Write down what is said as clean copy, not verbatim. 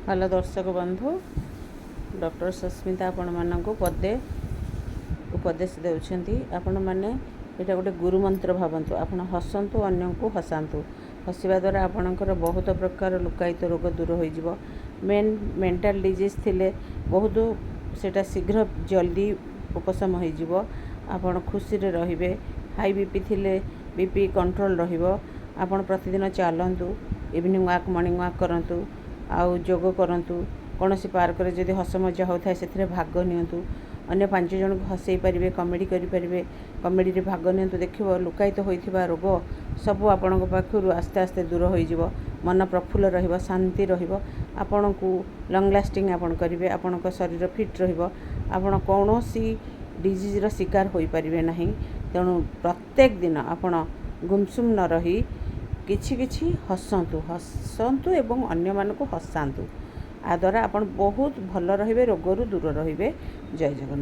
Hello ଦର୍ଶକ ବନ୍ଧୁ, doctor Sasmita ଆପଣମାନଙ୍କୁ ପଦେ ଉପଦେଶ ଦେଉଛନ୍ତି। ଆପଣମାନେ ଏଇଟା ଗୋଟେ ଗୁରୁମନ୍ତ୍ର ଭାବନ୍ତୁ। ଆପଣ ହସନ୍ତୁ, ଅନ୍ୟଙ୍କୁ ହସାନ୍ତୁ। ହସିବା ଦ୍ୱାରା ଆପଣଙ୍କର ବହୁତ ପ୍ରକାର ଲୁକାୟିତ ରୋଗ ଦୂର ହୋଇଯିବ। ମେନ୍ ମେଣ୍ଟାଲ ଡିଜିଜ୍ ଥିଲେ ବହୁତ ସେଇଟା ଶୀଘ୍ର ଜଲ୍ଦି ଉପଶମ ହୋଇଯିବ। ଆପଣ ଖୁସିରେ ରହିବେ। ହାଇ ବିପି ଥିଲେ ବିପି କଣ୍ଟ୍ରୋଲ ରହିବ। ଆପଣ ପ୍ରତିଦିନ ଚାଲନ୍ତୁ, ଇଭିନିଂ ୱାକ୍, ମର୍ଣ୍ଣିଂ ୱାକ୍ କରନ୍ତୁ ଆଉ ଯୋଗ କରନ୍ତୁ। କୌଣସି ପାର୍କରେ ଯଦି ହସ ମଜା ହେଉଥାଏ, ସେଥିରେ ଭାଗ ନିଅନ୍ତୁ। ଅନ୍ୟ 5 ଜଣଙ୍କୁ ହସେଇ ପାରିବେ, କମେଡ଼ି କରିପାରିବେ, କମେଡ଼ିରେ ଭାଗ ନିଅନ୍ତୁ। ଦେଖିବ, ଲୁକାୟିତ ହୋଇଥିବା ରୋଗ ସବୁ ଆପଣଙ୍କ ପାଖରୁ ଆସ୍ତେ ଆସ୍ତେ ଦୂର ହୋଇଯିବ। ମନ ପ୍ରଫୁଲ୍ଲ ରହିବ, ଶାନ୍ତି ରହିବ। ଆପଣଙ୍କୁ ଲଙ୍ଗ୍ ଲାଷ୍ଟିଂ ଆପଣ କରିବେ। ଆପଣଙ୍କ ଶରୀର ଫିଟ୍ ରହିବ। ଆପଣ କୌଣସି ଡିଜିଜ୍ର ଶିକାର ହୋଇପାରିବେ ନାହିଁ। ତେଣୁ ପ୍ରତ୍ୟେକ ଦିନ ଆପଣ ଗୁମସୁମ ନ ରହି କିଛି କିଛି ହସନ୍ତୁ, ହସନ୍ତୁ ଏବଂ ଅନ୍ୟମାନଙ୍କୁ ହସାନ୍ତୁ। ୟା ଦ୍ୱାରା ଆପଣ ବହୁତ ଭଲ ରହିବେ, ରୋଗରୁ ଦୂର ରହିବେ। ଜୟ ଜଗନ୍ନାଥ।